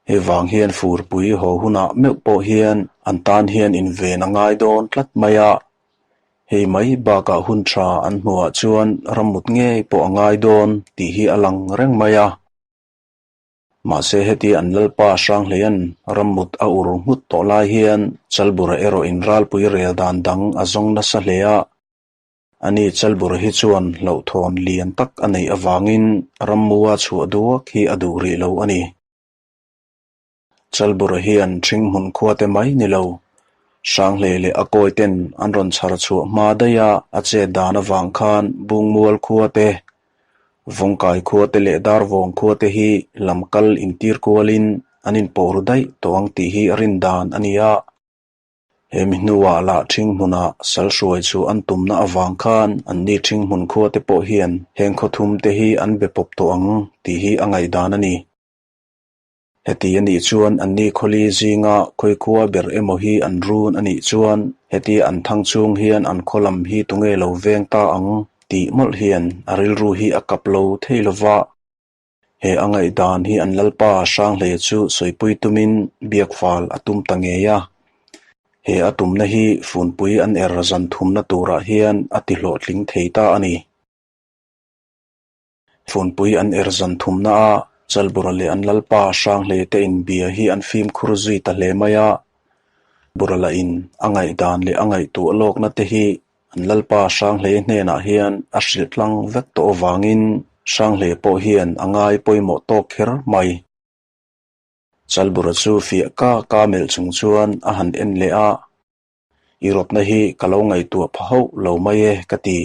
Hei vang hian furpui haw hunah meuh pawh hian an tan hian inven a ngai dawn tlat mai a. Hei mai bakah hun tha an hmuhah chuan rammut ngei pawh a ngai dawn tih hi a lang reng mai a. Mahse heti an Lalpa Hranghleia'n rammut a ur nghut tawh lai hian Chalbura erawh inralpui rel dan dang a zawng nasa hle a. Ani Chalbura hi chuan hlauhthawn lian tak a neih avangin rammua chhuah duak hi a duh rih lo a ni. Chalbura hian ṭhinghmun khuate mai ni lo, Hranghleih leh a kawite'n an rawn chhar chhuah hma daih a, a chet dan avang khan Bungmual khuate, Vawngkai khuate leh Darvawng khuate hi lamkal intir kualin an inpawh ru daih tawh ang tih hi rin dan a ni a. He mi hnuah lah ṭhinghmunah sal hruai chu an tumna avang khan anni ṭhinghmun khuate pawh hian heng khawthumte hi an be pawp tawh ang tih hi a ngaihdan a ni. Heti a nih chuan anni khawli zinga khawikhua ber emaw hi an run a nih chuan heti an thang chung hian an khaw lam hi tunge lo veng ta ang tih mawlh hian a rilru hi a kap lo thei lo va. He a ngaihdan hi an Lalpa Hranghleia chu sawipui tumin biakfal a tum ta ngei a. He a tumna hi funpui an er zan thumna turah hian a ti hlawhtling thei ta a ni. Funpui an er zan thumna a, Chalbura leh an Lalpa Hranghleia te inbia hi an fimkhur zui ta hle mai a. Bura lahin a ngaihdan leh a ngaihtuah lawkna te hi an Lalpa Hranghleia hnenah hian a hrilh tlang vek tawh avangin Hranghleia pawh hian a ngai pawimawh tawk kher mai. Chalbura chu fiah ka ka melh chung chuan a han en leh a, I rawtna hi ka lo ngaihtuah pha hauh lo mai e ka ti.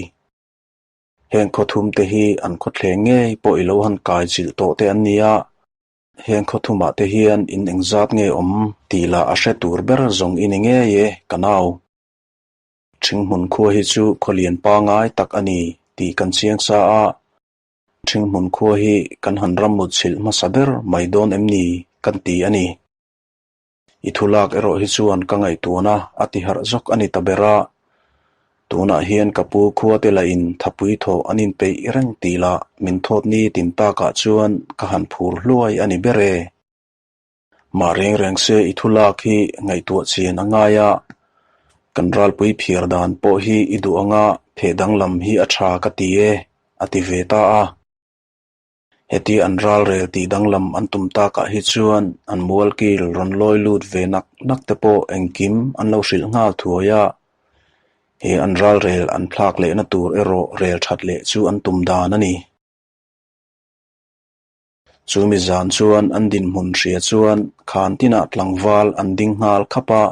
Heng khawthum te hi an khawthleng ngei pawh i lo han kai chilh tawh te an ni a, heng khawthumah te hian in engzat nge awm tih lah a hre tur ber zawng i ni ngei e ka nau. Ṭhinghmun khua hi chu khawlian pangai tak a ni tih kan chiang sa a, Ṭhinghmun khua hi kan han rammut chhilh hmasa ber mai dawn em ni kan ti a ni. I thulak erawh hi chuan ka ngaihtuahna a ti harh zawk a ni ta ber a, tunah hian ka pu khuate lahin thapui thawh an inpeih reng tih lah min thawt ni tin takah chuan ka han phur hluai a ni ber e. Mah reng reng se i thulak hi ngaihtuah chian a ngai a, kan ralpui phiar dan pawh hi i duh anga pheh danglam hi a tha ka ti e, a ti ve ta a. Heti an ralrel tih danglam an tum takah hi chuan an mualkil rawn lawi lut ve nak nak te pawh engkim an lo hrilh nghal thuai a, he an ralrel an thlak lehna tur erawh rel that leh chu an tum dan a ni. Chumi zan chuan an dinhmun hria chuan khan tinah tlangval an ding nghal khap a,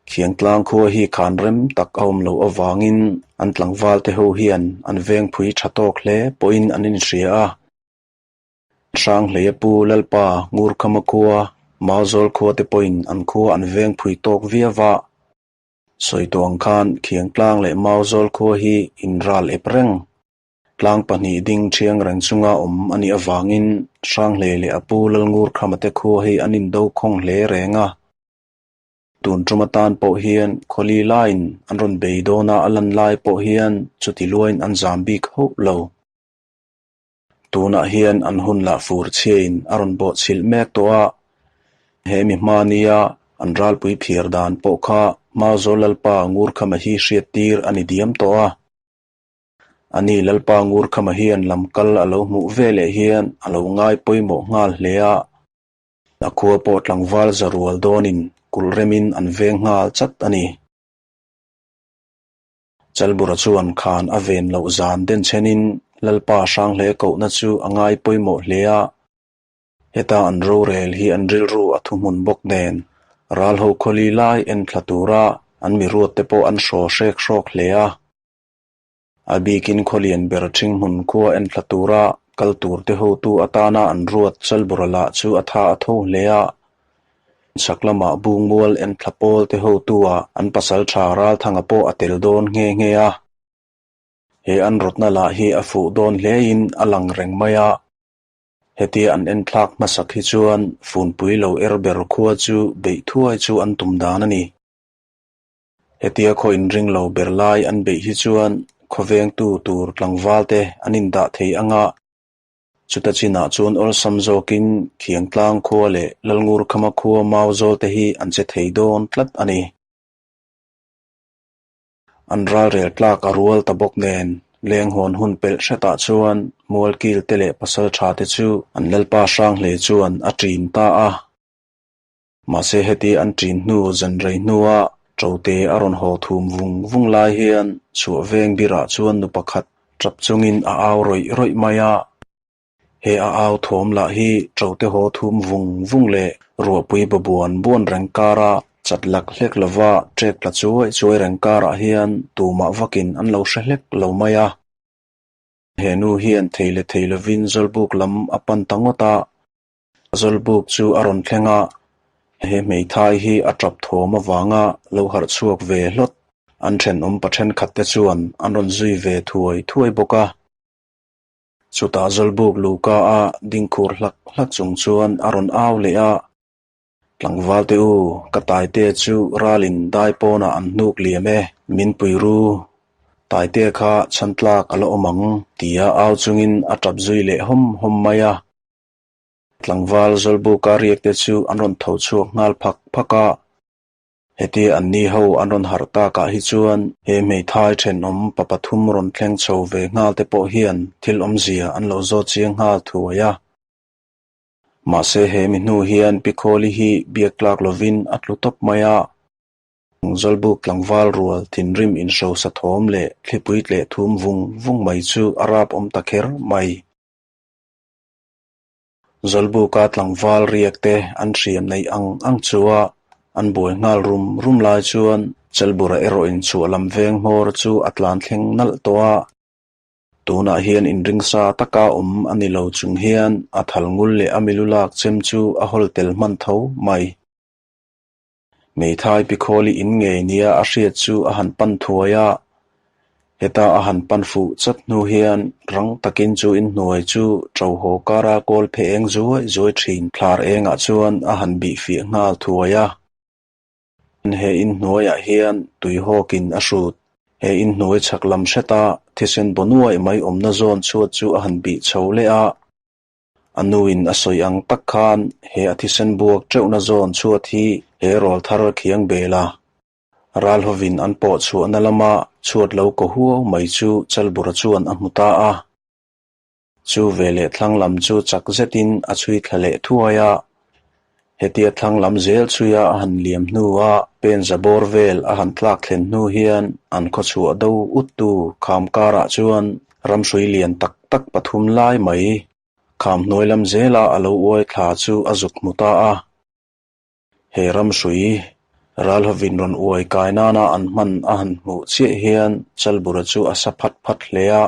Khiangtlang khua hi khan rem tak a awm loh avangin an tlangval te ho hian an vengphui tha tawk hle pawhin an inhria a. Hranghleia pu Lalpa Ngurkhama khua, Mauzawl khua te pawhin an khua an vengphui tawk viau a. Sawi tawh ang khan Khiangtlang leh Mauzawl khua hi inral ep reng. Tlang pahnih ding thiang reng chunga awm a nih avangin Hranghleia leh a pu Lalngurkhama te khua hi an indo khawng hle reng a. Tun tum atan pawh hian khawli laiin an rawn bei dawn a, a lan lai pawh hian chuti luain an zam bik hauh lo. Tunah hian an hun lah fur chhiain a rawn bawhchhilh mek tawh a, he mi hma nia an ralpui phiar dan pawh kha Mauzawl Lalpa Ngurkhama hi hriattir a ni diam tawh a. Ani Lalpa Ngurkhama hian lamkal a lo hmuh veleh hian a lo ngai pawimawh nghal hle a. A khua pawh tlangval za rual dawnin kulh remin an veng nghal chat a ni. Chalbura chuan khan a ven loh zan denchhenin Lalpa Hranghleia kohna chu a ngai pawimawh hle a. Heta an rorel hi an rilru a thuhmun bawk nen ralho khawli lai en thla tura an miruatte pawh an hraw hrek hrawk hle a. A bikin khawlian ber ṭhinghmun khua en thla tura kal turte hotu atana an ruat Chalbura lah chu a tha a tho hle a. Chhak lamah Bungmual en thla pawl te hotu-ah an pasalṭha Ralthanga pawh a tel dawn nghe nghe a. He an rawtna lah hi a fuh dawn hlein a lang reng mai a. Hetia an enthlak hmasak hi chuan funpui lo er ber khua chu beih thuai chu an tum dan a ni. Hetia khaw inring lo ber lai an beih hi chuan khawvengtu tur tlangvalte an indah thei anga. Chuta chinah chuan awlsam zawkin Khiangtlang khua leh Lalngurkhama khua mau zawl te hi an che thei dawn tlat a ni. An ralrel tlak a rual ta bawk nen, lenghawn hun pelh hretah chuan Mualkil te leh Pasaltha te chu an Lalpa Hranghlei chuan a ṭin ta a. Mahse heti an ṭin hnu zan rei hnua Ṭote a rawn haw thum vung vung lai hian chhuah veng birah chuan nu pakhat ṭap chungin a au rawih rawih mai a. He a au thawm lah hi Ṭote haw thum vung vung leh ruahpui ba buan buan reng kara chat lak hlek lova ṭek tla chuai chuai reng karah hian tumah vakin an lo hre hlek lo mai a. He nu hian thei leh thei lovin Zawlbuk lam a pan ta ngawt a. Zawlbuk chu a rawn thleng a, he hmeithai hi a tap thawm avanga lo harh chhuak ve hlawt. An thenawm pa thenkhat te chuan an rawn zui ve thuai thuai bawk a. Chutah Zawlbuk luhka a dingkhur hlak hlak chung chuan a rawn au leh a, Tlangval te u, ka Taite chu ralin dai pawnah an hnuk liam e, min pui ru. Taite kha chhan tlak a la awm ang, tia au chungin a tap zui leh hawm hawm mai a. Tlangval Zawlbuka riak te chu an rawn tho chhuak nghal phak phak a. Hetia an ni ho an rawn harh takah hi chuan he hmeithai thenawm pa pathum rawn thleng chho ve nghal te pawh hian thil awmzia an lo zawt chiang nghal thuai a. Mahse he mi hnu hian Pi Khawli hi biak tlak lovin a tlu tawp mai a. Zawlbuk tlangval rual thinrim inhrosa thawm leh thlipui tleh thum vung vung mai chu a rap awm ta kher mai. Zawlbuka tlangval riak te an hriam neih ang ang chu a, an buai nghal rum rum lai chuan Chelbura erawh in chhuah lam veng hmawr chu a tlan thleng nalh tawh a. Tunah hian inringsa taka awm a ni lo chung hian a thal ngul leh a milu lak chem chu a hawl tel hman tho mai. Hmeithai Pikhawli in ngei nia a hriat chu a han pan thuai a, heta a han pan fuh chat hnu hian rang takin chu inhnuai chu ṭo haw kara kawl phe eng zuai zuai ṭhin thlar engah chuan a han bih fiah nghal thuai a. He inhnuaiah hian tuihawkin a hrut. He inhnuai chhak lam hreta thisen baw nuaih mai awmna zawn chhuat chu a han bih chho leh a. A nuin a sawi ang tak khan he a thisen buak teuhna zawn chhuat hi he rawl thar khiang bel a. Ral hovin an pawh chhuahna lama chhuat lo kaw huau mai chu Chalbura chuan a hmu ta a. Chu veleh thlang lam chu chak zetin a chhui thla leh thuai a. Hetia thlang lam zel chhuia a han liam hnua pen za bawr vel a han tlak thlen hnu hian an khawchhuah do uttu kham karah chuan ramhrui lian tak tak pathum lai mai kham hnuai lam zela a lo uai thla chu a zuk hmu ta a. He ramhrui ral hovin rawn uai kai nana an hman a han hmuh chiah hian Chalbura chu a sa phat phat hle a.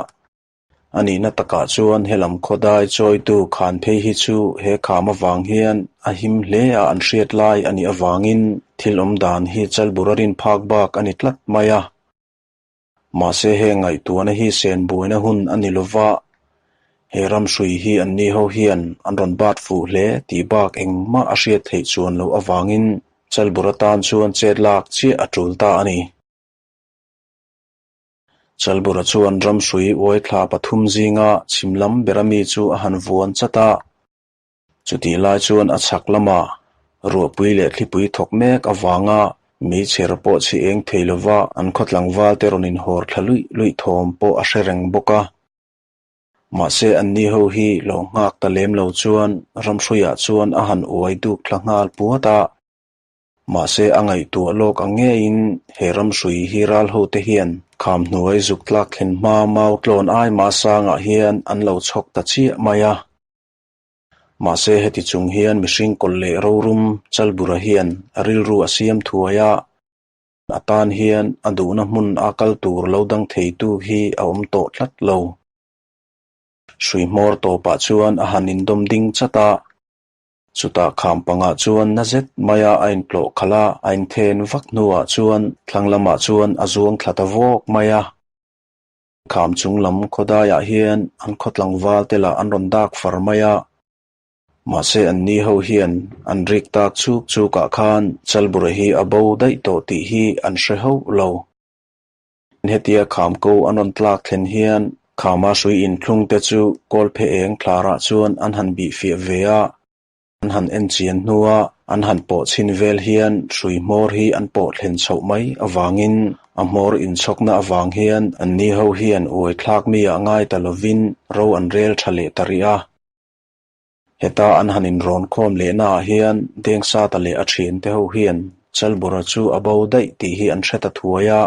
A nihna takah chuan helam khawdai chawitu khan phei hi chu he kham avang hian a him hle a an hriat lai a nih avangin thil awm dan hi Chalbura rin phak bak a ni tlat mai a. Mahse heng ngaihtuahna hi sen buaina hun a ni lova, he ramhrui hi anni ho hian an rawn bat fuh hle tih bak engmah a hriat theih chuan loh avangin Chalbura tan chuan chet lak chiah a tul ta a ni. Chalbura chuan ramhrui uai thla pathum zinga chhim lam bera mi chu a han vuan chat a. Chutih lai chuan a chhak lamah ruahpui leh thlipui thawk mek avanga meichher pawh chhi eng thei lova an khaw tlangval te rawn inhawr thla luih luih thawm pawh a hre reng bawk a. Mahse anni ho hi lo nghak ta lem lo chuan ramhruiah chuan a han uai duk thla nghal puat a. Mahse a ngaihtuah lawk ang ngeiin he ramhrui hi ral hote hian kham hnuai zuk tlak thlen hma mau tlawn ai mah sangah hian an lo chhawk ta chiah mai a. Mahse heti chung hian mihring kawlh leh rorum Chalbura hian a rilru a siam thuai a, a tan hian a duhna hmun a kal tur lo dang theitu hi a awm tawh tlat lo. Hrui hmawr tawpah chuan a han indawm ding chat a. Chutah kham pangah chuan na zet maia a intlawh khalh a, a inthen vak hnuah chuan thlang lamah chuan a zuang thla ta vawk mai a. Kham chung lam khawdaiah hian an khaw tlangval te lah an rawn dak far mai a. Mahse anni ho hian an rik tak chuk chukah khan Chalbura hi a bo daih tawh tih hi an hre hauh lo. Hetia kham ko an rawn tlak thlen hian Khama hrui inthlung te chu kawlphe eng thlarah chuan an han bih fiah ve a, an han en chian hnua an han pawh chhin vel hian hrui hmawr hi an pawh thlen chhoh mai avangin a hmawr inchhawkna avang hian anni ho hian uai thlak mi ah ngai ta lovin ro an rel tha leh ta rih a. Heta an han inrawn khawm lehna ah hian Dengsata leh a thiante ho hian Chalbura chu a bo daih tih hi an hre ta thuai a.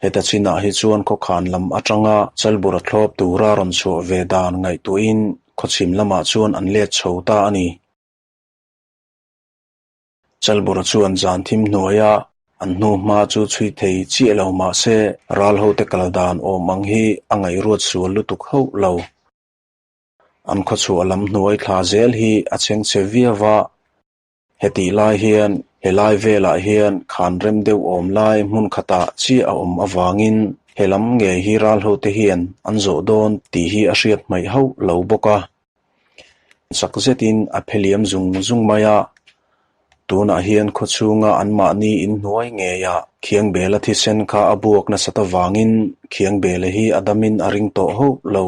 Heta chinah hi chuan khawkhan lam atanga Chalbura thlawp tura rawn chhuah ve dan ngaihtuahin khawchhim lamah chuan an let chho ta a ni. Chalbura chuan zan thim hnuaia an hnu hma chu chhui thei chiah lo mah se ral hote kal dan awm ang hi a ngaihruat sual lutuk hauh lo. An khawchhuah lam hnuai thla zel hi a chhengchhe viau a. Hetih lai hian helai velah hian khan rem deuh awm lai hmun khatah chiah a awm avangin he lam ngei hi ral hote hian an zawh dawn tih hi a hriat hmaih hauh lo bawk a. Chak zetin a phe liam zung zung mai a, tunah hian khawchhunga anmahni inhnuai ngeiah Khiangbela thisen kha a buak nasat avangin Khiangbela hi a damin a ring tawh hauh lo.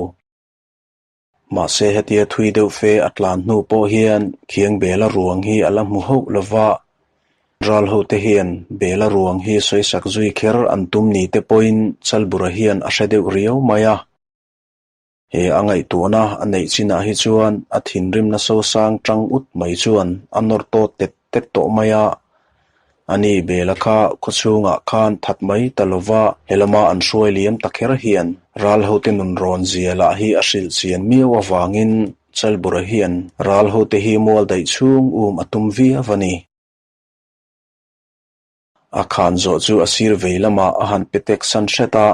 Mahse hetia thui deuh fe a tlan hnu pawh hian khiang Bela ruang hi a la hmu hauh lo va, ral hote hian Bela ruang hi sawisak zui kher an tum ni te pawhin Chalbura hian a hre deuh riau mai a. He a ngaihtuahna a neih chinah hi chuan a thinrimna sosang tang ut mai chuan a nawr tawt tet tet tawh mai a. Ani Bela kha khawchhungah khan that mai ta lova helama an hruai liam ta kher hian ral hote nun rawn zia lah hi a hrilh chian miau avangin Chalbura hian ral hote hi mual daih chhung um a tum viau a ni. A khan zawh chu a sir vei lamah a han pe tek san hret a.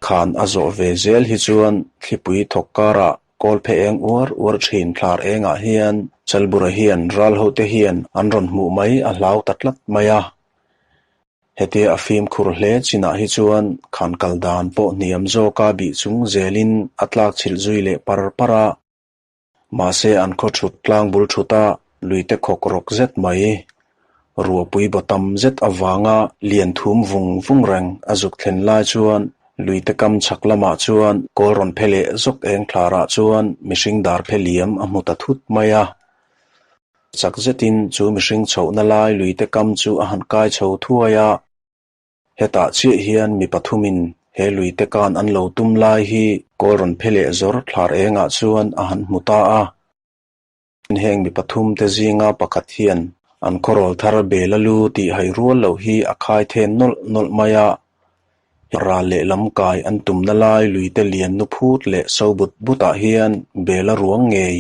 Khan a zawh ve zel hi chuan thlipui thawk karah kawl phe eng uar uar thin thlar engah hian Chalbura hian ral hote hian an rawn hmuh mai a hlau ta tlat mai a. Hetia a fimkhur hle chinah hi chuan khan kal dan pawh hniam zawka bih chung zelin a tlak chhilh zui leh par par a. Mahse an khaw thut tlang bul thut a, luite khawk rawk zet mai. Ruahpui baw tam zet avanga lian thum vung vung reng a zuk thlen lai chuan luite kam chhak lamah chuan kawl rawn phe leh zawk eng thlarah chuan mihring dar phe liam a hmu ta thut mai a. Chak zetin chu mihring chhohna lai luite kam chu a han kai chho thuai a. Hetah chiah hian mi pathumin he luite kan an lo tum lai hi kawl rawn phe leh zawr thlar engah chuan a han hmu ta a. Heng mi pathum te zinga pakhat hian an khawrawl thar bela lu tih hai rual loh hi a khai then nawlh nawlh mai a. Ral lehlam kai an tumna lai luite lian nu phut leh so but butah hian bela ruang ngei.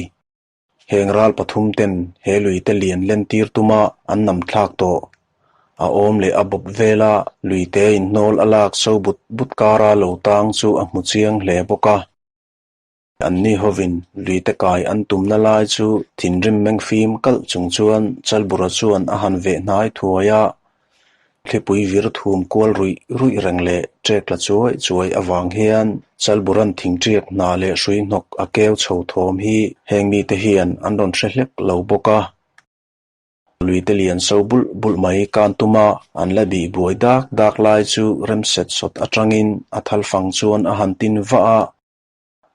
Heng ral pathum ten he luite lian lentir tuma an nam thlak tawh. A awm leh a bawp vela luite inhnawl a lak so but but kara lo tang chu a hmu chiang hle bawk a. Anni hovin luite kai an tumna lai chu thinrim mengfim kalh chung chuan Chalbura chuan a han veh hnai thuai a. Thlipui vir thum kual ruih ruih reng leh ṭek la chuai chuai avang hian Chalburan thingṭiak hna leh hrui hnawk a keu chho thawm hi heng mite hian an rawn hre hlek lo bawk a. Luite lian so bulh bulh mai kan tum a, an la bih buai dak dak lai chu rem set sawt atangin a thalfang chuan a han tin vah a.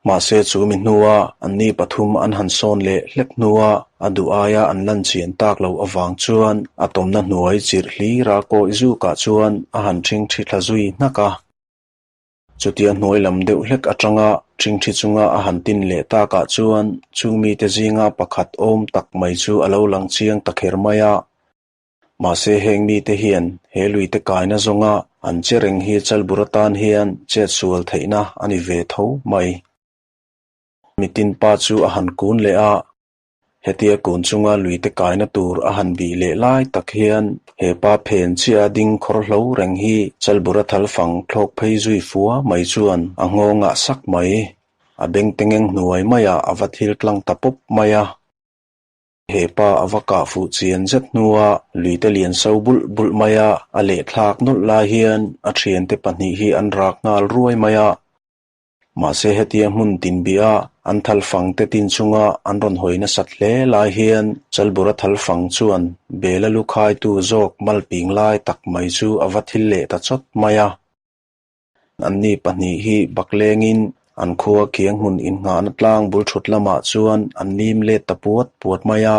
Mahse chu mi hnua anni pathum an han sawn leh hlek hnua a duh aia an lan chian tak loh avang chuan a tawmna hnuai chirh hlira kawi zukah chuan a han ṭhingṭhi thla zui hnak a. Chutia hnuai lam deuh hlek atanga ṭhingṭhi chunga a han tin leh takah chuan chung mite zinga pakhat awm tak mai chu a lo lang chiang ta kher mai a. Mahse heng mite hian he luite kaina zawnga an che reng hi Chalbur atan hian chet sual theihna a ni ve tho mai. Mitin pa chu a han kun leh a, hetia kun chunga luite kaina tur a han bih leh lai tak hian he pa phen chiah a ding khawr hlo reng hi Chalbur a thal fang thlawk phei zui fua mai chuan a nghawngah sak mai. A beng tengeng hnuai maiah a va thil tlang ta pawp mai a. He pa a va kah fuh chian zet hnua luite lian so bulh bulh maia a lehthlak nawlh lai hian a thiante pahnih hi an rak nghal ruai mai a. Mahse hetia hmun tin bia an thal fang te tin chunga an rawn hawi nasat hle lai hian Chalbura thal fang chuan Bela lu khaitu zawk malping lai tak mai chu a va thil leh ta chawt mai a. Anni pahnih hi baklengin an khua khiang hmun innghahna tlang bul thut lamah chuan an lim let ta puat puat mai a.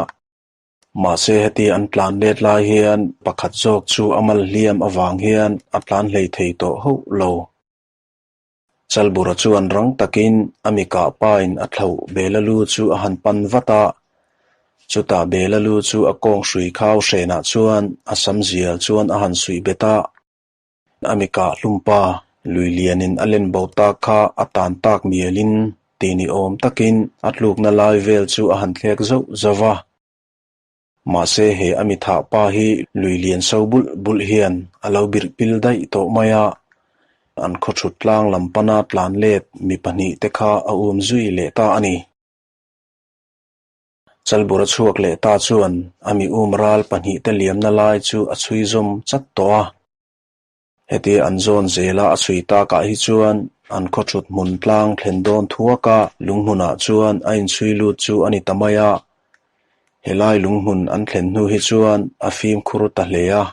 Mahse heti an tlan let lai hian pakhat zawk chu a mal hliam avang hian a tlan hlei thei tawh hauh lo. Chalbura chuan rang takin a mi kah pain a thlauh Bela lu chu a han pan vat a. Chutah Bela lu chu a kawng hrui khau hrenah chuan a sam zial chuan a han suih bet a. A mi kah hlum pa lui lianin a len bo tak kha a tan tak mialin ti ni awm takin a tlukna lai vel chu a han thlek zauh zauh a. Mahse he a mi thah pa hi lui lian so bulh bulh hian a lo birh pil daih tawh mai a, an khaw thut tlang lam pana tlan let mi pahnih te kha a um zui leh ta a ni. Chalbura chhuak leh ta chuan a mi um ral pahnih te liamna lai chu a chhui zawm chat tawh a. Hetia an zawn zela a chhui takah hi chuan an khaw thut hmun tlang thlen dawn thuaka lunghmunah chuan a inchhui lut chu a ni ta mai a. Helai lunghmun an thlen hnu hi chuan a fimkhur ta hle a.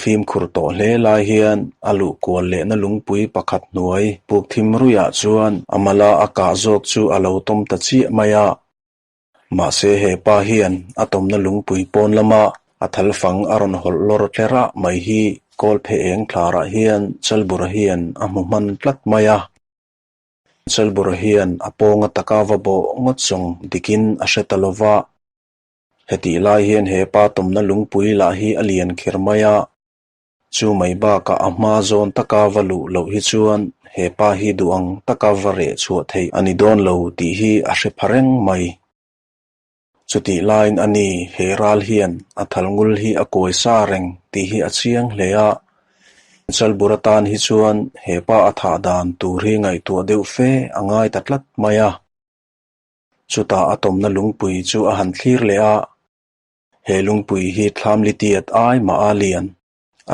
Fimkhur tawh hle lai hian a luh kual lehna lungpui pakhat hnuai puk thim ruihah chuan a mala a kah zawk chu a lo tawm ta chiah mai a. Mahse he pa hian a tawmna lungpui pawn lama a thal fang a rawn hawlh lawr tler ah mai hi kawl phe eng thlarah hian Chalbura hian a hmu hman tlat mai a. Chalbura hian a pawnga taka va bawh ngawt zawng dikin a hre ta lo va. Hetih lai hian he pa tawmna lungpui lah hi a lian kher mai a. Chu mai bakah a hma zawn taka va luh loh hi chuan he pa hi duh ang taka va reh chhuah theih a ni dawn lo tih hi a hre pha reng mai. Chutih laiin a ni, he ral hian a thal ngul hi a kawi sa reng tih hi a chiang hle a. Chalbur atan hi chuan he pa a thah dan tur hi ngaihtuah deuh fe a ngai ta tlat mai a. Chutah a tawmna lungpui chu a han thlir leh a. He lungpui hi thlam litiat ai mah a lian.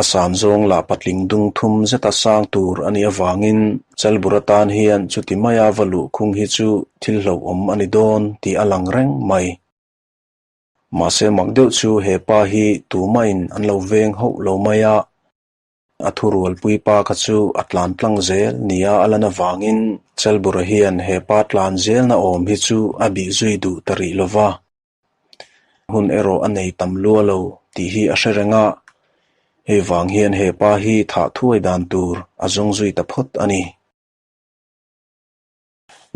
A san zawng lah patling dung thum zeta sang tur a nih avangin Chalbur atan hian chuti maia va luh khung hi chu thil hlauhawm a ni dawn tih a lang reng mai. Mahse mak deuh chu he pa hi tumahin an lo veng hauh lo mai a. A thurualpui pa kha chu a tlan tlang zel nia a lan avangin Chalbura hian he pa tlan zelna awm hi chu a bih zui duh ta rih lo va. Hun erawh a nei tam lua lo tih hi a hre reng a, hei vang hian he pa hi thah thuai dan tur a zawng zui ta phawt a ni.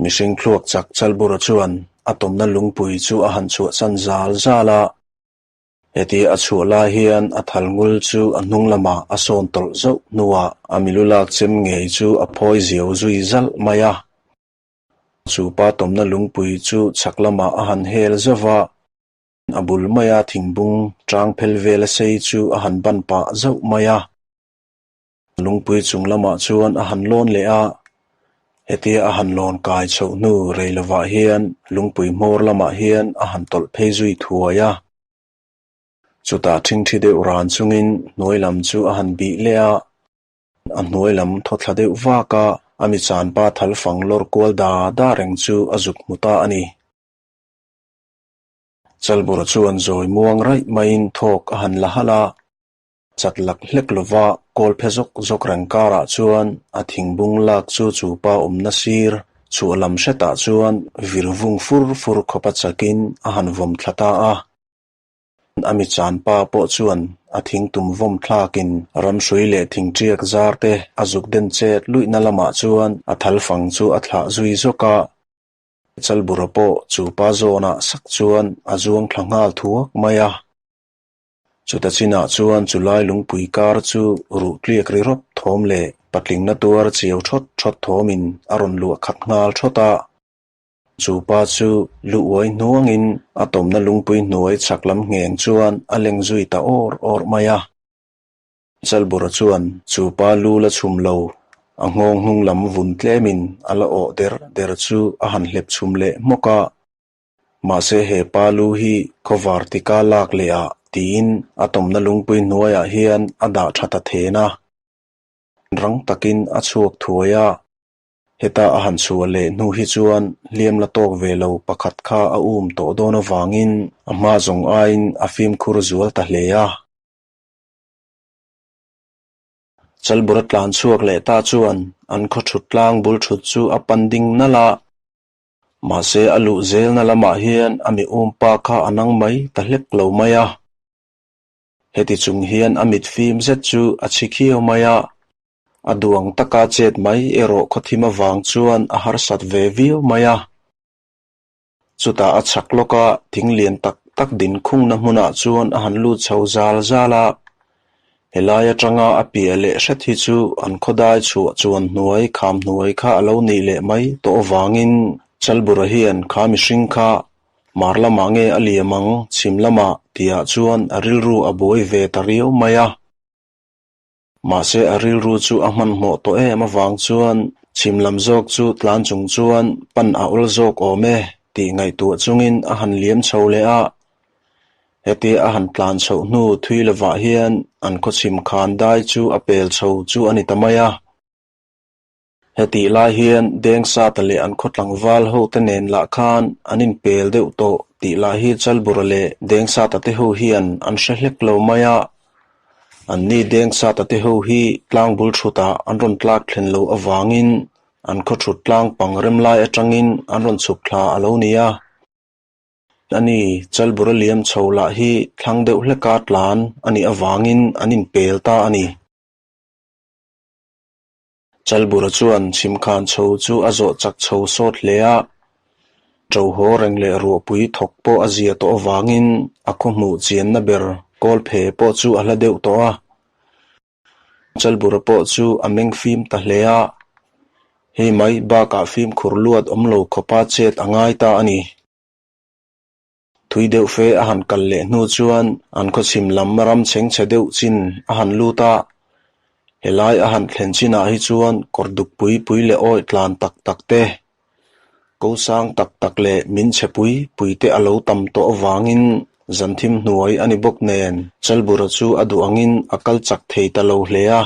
Mihring thluak chak Chalbura chuan a tawmna lungpui chu a han chhuahsan zal zal a, heti a chhuah lai hian a thal ngul chu a hnung lamah a sawn tawlh zauh hnuah a milu lak chem ngei chu a phawi ziau zui zalh mai a. Chu pa tawmna lungpui chu chhak lamah a han hel zauh va, a bul maia thingbung tang phel vela sei chu a han ban pah zauh mai a. Lungpui chung lamah chuan a han lawn leh a, hetia a han lawn kai chhoh hnu rei lovah hian lungpui hmawr lamah hian a han tawlh phei zui thuai a. Chutah ṭhingṭhi deuh ran chungin hnuai lam chu a han bih leh a. A hnuai lam thaw thla deuh vak a, a mi chanpa thal fang lawr kual da da reng chu a zuk hmu ta a ni. Chalbura chuan zawi muang raih maiin thawk a han la halh a, chat lak hlek lova kawl phe zawk zawk reng karah chuan a thingbung lak chu chu pa awmna sir chhuah lam hretah chuan vir vung fur fur khawpa chakin a han vawm thla ta a. A mi chanpa pawh chuan a thingtum vawm thlakin ramhrui leh thingṭiak zar te a zuk den chet luihna lamah chuan a thal fang chu a thlah zui zawk a. Chalbura pawh chu pa zawnah sak chuan a zuang thla nghal thuak mai a. Chuta chinah chuan chulai lungpui kar chu ruh tliak ri rawp thawm leh patlingna tuar chiau thawt thawt thawmin a rawn luah khat nghal thawt a. Chu pa chu lu uai hnuangin a tawmna lungpui hnuai chhak lam ngheng chuan a leng zui ta awr awr mai a. Chalbura chuan chu pa lu la chhum lo, a nghawng hnung lam vun tlemin a la awh der der chu a han hlep chhum leh hmawk a. Mahse he pa lu hi khawvar tika lak leh ah tiin a tawmna lungpui hnuaiah hian a dah tha ta then a. Rang takin a chhuak thuai a. Heta a han chhuah leh hnu hi chuan hliam la tawk ve lo pakhat kha a um tawh dawn avangin a hma zawng aiin a fimkhur zual ta hle a. Chalbura tlan chhuak leh ta chuan an khaw thut tlang bul thut chu a pan ding nalh a. Mahse a luh zelna lamah hian a mi umpa kha a nang mai ta hlek lo mai a. Heti chung hian a mit fim zet chu a chhi khiau mai a. A duang taka chet mai erawh khawthim avang chuan a harsat ve viau mai a. Chutah a chhak lawka thing lian tak tak din khungna hmunah chuan a han lut chho zal zal a. Helai atanga a piah leh hret hi chu an khawdai chhuah chuan hnuai kham hnuai kha a lo nih leh mai tawh avangin Chalbura hian kha mihring kha mar lamah nge a liam ang chhim lamah tihah chuan a rilru a buai ve ta riau mai a. Mahse a rilru chu a hmanhmawh tawh em avang chuan chhim lam zawk chu tlan chung chuan pan a awl zawk awm e tih ngaihtuah chungin a han liam chho leh a. Hetia a han tlan chhoh hnu thui lovah hian an khawchhim khan dai chu a pel chho chu a ni ta mai a. Hetih lai hian Dengsata leh an khaw tlangval ho te nen lah khan an inpel deuh tawh tih lah hi Chalbura leh Dengsata te ho hian an hre hlek lo mai a. Anni Dengsata te ho hi tlang bul thutah an rawn tlak thlen loh avangin an khaw thut tlang pang rem lai atangin an rawn chhuk thla a lo ni a. Ani Chalbura liam chho lah hi thlang deuh hleka tlan a nih avangin an inpel ta a ni. Chalbura chuan chhimkhan chho chu a zawh chak chho sawt hle a, ṭo haw reng leh ruahpui thawk pawh a zia tawh avangin a khaw hmuh chianna ber kawlphe pawh chu a hla deuh tawh a. Chalbura pawh chu a meng fim ta hle a, hei mai bakah fimkhur luat awm lo khawpa chet a ngai ta a ni. Thui deuh fe a han kal leh hnu chuan an khawchhim lam ram chhengchhe deuh chin a han lut a, helai a han thlen chinah hi chuan kawr duk pui pui leh awih tlan tak tak te, ko sang tak tak leh min chhe pui pui te a lo tam tawh avangin zan thim hnuai a ni bawk nen Chalbura chu a duh angin a kal chak thei ta lo hle a.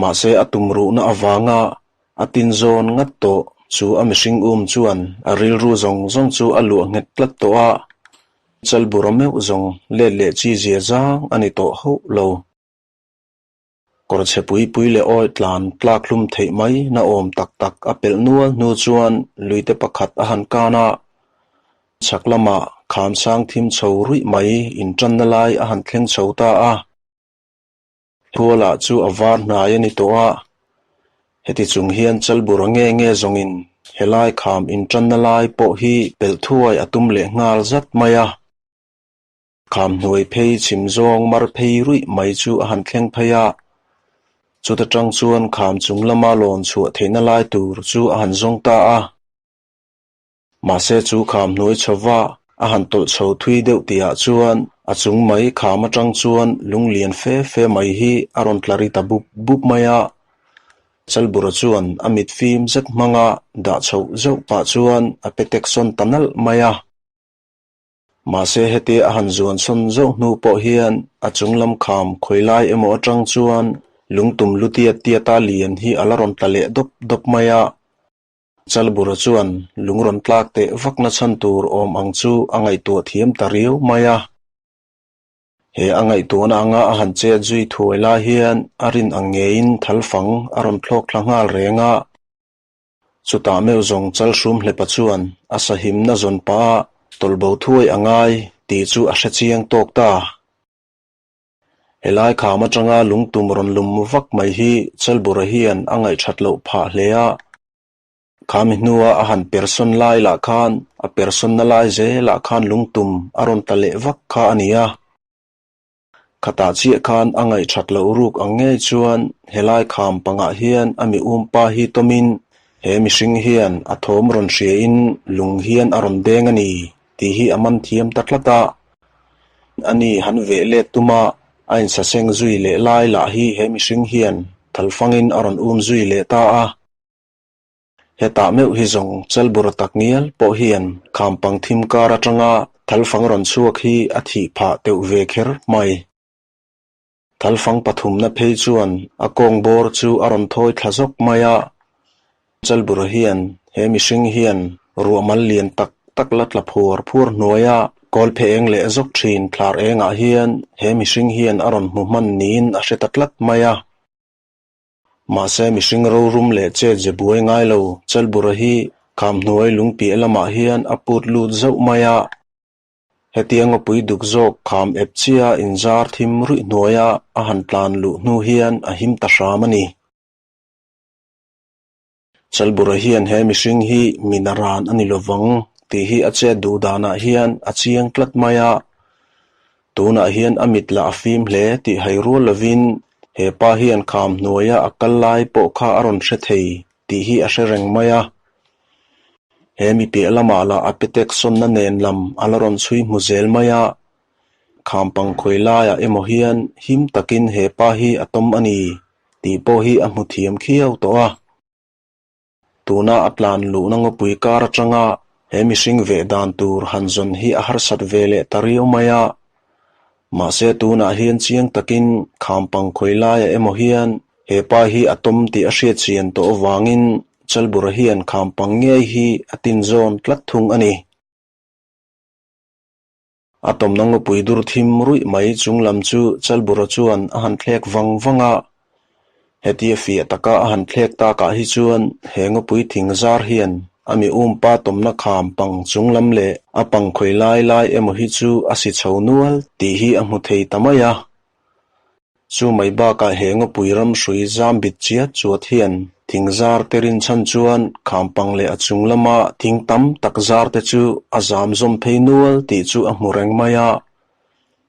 Mahse a tum ruhna avanga a tin zawn ngat tawh chu a mihring um chuan a rilru zawng zawng chu a luah nghet tlat tawh a, Chalbura meuh zawng let leh chi zia zang a ni tawh hauh lo. Kawr chhe pui pui leh awi tlan tlak hlum theih mai na awm tak tak a pelh nual hnu chuan luite pakhat a han kan a, chhak lamah kham sang thim chho ruih mai intanna lai a han thleng chho ta a. Khuala chu a var hnai a ni tawh a, heti chung hian Chalbura nge nge zawngin helai kham intanna lai pawh hi pelh thuai a tum leh nghal zat mai a. Kham hnuai phei chhim zawng mar phei ruih mai chu a han thleng phei a, chuta tang chuan kham chung lama lawn chhuah theihna lai tur chu a han zawng ta a. Mahse chu kham hnuai chhova a han tawlh chho thui deuh tihah chuan a chung mai kham atang chuan lung lian fe fe mai hi a rawn tla ri ta bup bup mai a. Chalbura chuan a mit fim zet hmanga dah chhoh zeuh pah chuan a pe tek sawn ta nalh mai a. Mahse heti a han zuan sawn zauh hnu pawh hian a chung lam kham khawi lai emaw atang chuan lungtum lu tiat tiata lian hi a la rawn tla leh dawp dawp mai a. Chalbura chuan lung rawn tlak teh vakna chhan tur awm ang chu a ngaihtuah thiam ta riau mai a. He a ngaihtuahna anga a han chet zui thuai lai hian a rin ang ngeiin thalfang a rawn thlawk thla nghal reng a. Chutah meuh zawng Chalhrum hlepa chuan a sahimna zawn pah a tawlhbo thuai a ngai tih chu a hre chiang tawk ta. Helai kham atanga lungtum rawn lum vak mai hi Chalbura hian a ngaihthat loh phah hle a. Khami hnua a han persawn lai lah khan a persawnna lai zelah khan lungtum a rawn tla leh vak kha a ni a. Khatah chiah khan a ngaihthat loh ruk ang ngei chuan helai kham pangah hian a mi umpa hi tawmin he mihring hian a thawm rawn hriain lung hian a rawn deng a ni tih hi a man thiam ta tlat a. Ani han veh let tuma a insaseng zui leh lai lah hi he mihring hian thalfangin a rawn um zui leh ta a. Hetah meuh hi zawng Chalbura tak ngial pawh hian khampang thim kar atanga thalfang rawn chhuak hi a thih phah teuh ve kher mai. Thalfang pathumna phei chuan a kawng bawr chu a rawn thawi thla zawk mai a. Chalbura hian he mihring hian ruahmal lian tak tak la tla phuar phuar hnuaia kawl phe eng leh zawk thin thlar engah hian he mihring hian a rawn hmu hman niin a hre ta tlat mai a. Mahse mihring rorum leh chet ze buai ngai lo Chalbura hi Khamhnuai lungpiah lamah hian a put lut zauh mai a. Hetia ngawpui duk zawk kham ep chia inzar thim ruih hnuaia a han tlan luh hnu hian a him ta hram a ni. Chalbura hian he mihring hi mina ran a ni lovang tih hi a chet duh danah hian a chiang tlat mai a. Tunah hian a mit lah a fim hle tih hai rual lovin he pa hian kham hnuaia a kal lai pawh kha a rawn hre thei tih hi a hre reng mai a. He mi piah lamah lah a petek sawnna nen lam a la rawn chhui hmu zel mai a. Kham pang khawi laiah emaw hian him takin he pa hi a tawm a ni tih pawh hi a hmu thiam khiau tawh a. Tuna a tlan luhna ngawpui kar atanga he mihring veh dan tur han zawn hi a harsat ve leh ta riau mai a. Mahse tunah hian chiang takin kham pang khawi laiah emaw hian he pa hi a tawm tih a hriat chian tawh avangin Chalbura hian kham pang ngei hi a tinzawn tlat thung a ni. A tawmna ngawpui dur thim ruih mai chung lam chu Chalbura chuan a han thlek vang vang a. Hetia fiah taka a han thlek takah hi chuan he ngawpui thing zar hian a mi umpa tawmna kham pang chung lam leh a pang khawi lai lai emaw hi chu a si chho nual tih hi a hmu thei ta mai a. Chu mai bakah he ngawpui ram hrui zam bit chiat chuat hian thing zar te rinchhan chuan khampang leh a chung lama thing tam tak zar te chu a zam zawm phei nual tih chu a hmu reng mai a.